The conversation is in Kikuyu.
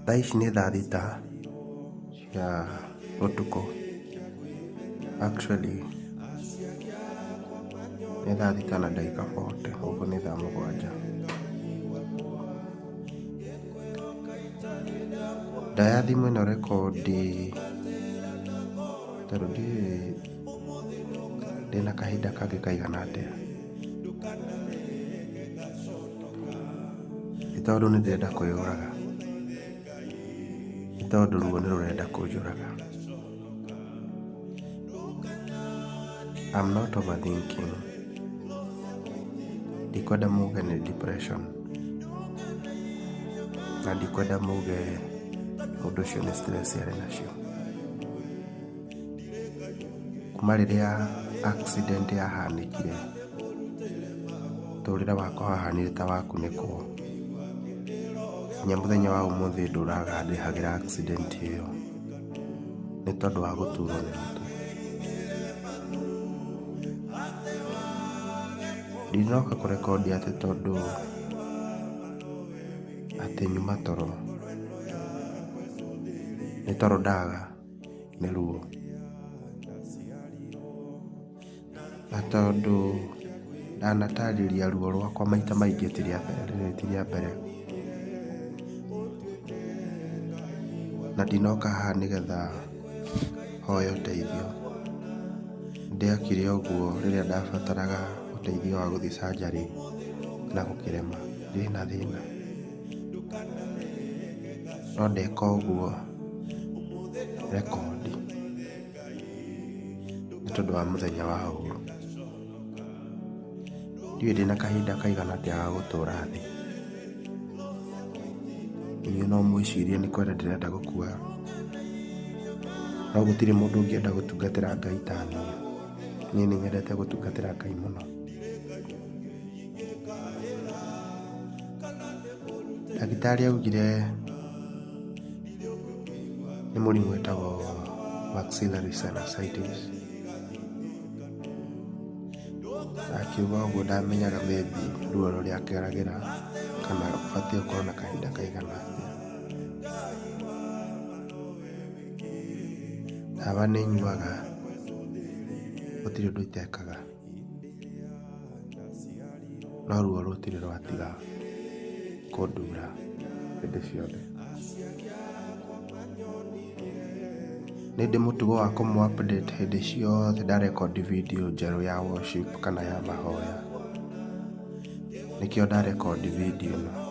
Thaa ici nĩ thaa 6 cia ũtukũ. Actually nĩ thaa 6 na ndagĩka 40, ũguo nĩ thaa 7. Ndoya thimũ ĩno rekondi tondũ ndiũĩ ndĩna kahinda kangĩ kaigana atĩa. Ti tondũ nĩ ndĩrenda kwĩyũraga, nĩ tondũ ruo nĩ rũrenda kũnjũraga. I'm not overthinking. Ndikwenda muge nĩ depression, na ndikwenda muge mũndũ ũcio nĩ stress arĩ nacio. Kuma rĩrĩa accident yahanĩkire, mũtũrĩre wakwa wahanire ta wakunĩkwo. Nginya mũthenya wa ũmũthĩ ndũraga ndĩhagĩra accident ĩyo nĩ tondũ wa gũturwo nĩ mũtwe. Ndinoka kũrekondi atĩ tondũ atĩ nyuma toro, nĩ toro ndaga nĩ ruo. Na tondũ ndanatarĩria ruo rwakwa maita maingĩ ti rĩa mbere, rĩrĩ ti rĩa mbere. Na ndinoka haha nĩgetha hoe ũteithio. Ndĩakire ũguo rĩrĩa ndabataraga ũteithio wa gũthiĩ surgery na gũkĩrema, ndirĩ na thĩna. No ndeka ũguo rekondi nĩ tondũ wa mũthenya wa ũru. Ndiũĩ ndĩna kahinda kaigana atĩa ga gũtũra thĩ. Inyuĩ no mwĩcirie nĩ kwenda ndĩrenda gũkua, no gũtirĩ mũndũ ũngĩenda gũtungatĩra Ngai ta niĩ. Niĩ nĩ nyendete gũtungatĩra Ngai mũno. Ndagĩtarĩ augire nĩ mũrimũ wĩtagwo maxillary sinusitis. Akiuga ũguo ndamenyaga maybe ruo rũrĩa ngeragĩra kana batiĩ gũkorwo na kahinda kaigana atĩa. Ndawa nĩ nyuaga, gũtirĩ ũndũ itekaga, no ruo rũtirĩ rwatiga kũndura hĩndĩ ciothe. Nĩ ndĩ mũtugo wa kũmũ update hĩndĩ ciothe ndarekondi video njerũ ya worship kana ya mahoya. Nĩkĩo ndarekondi video ĩno.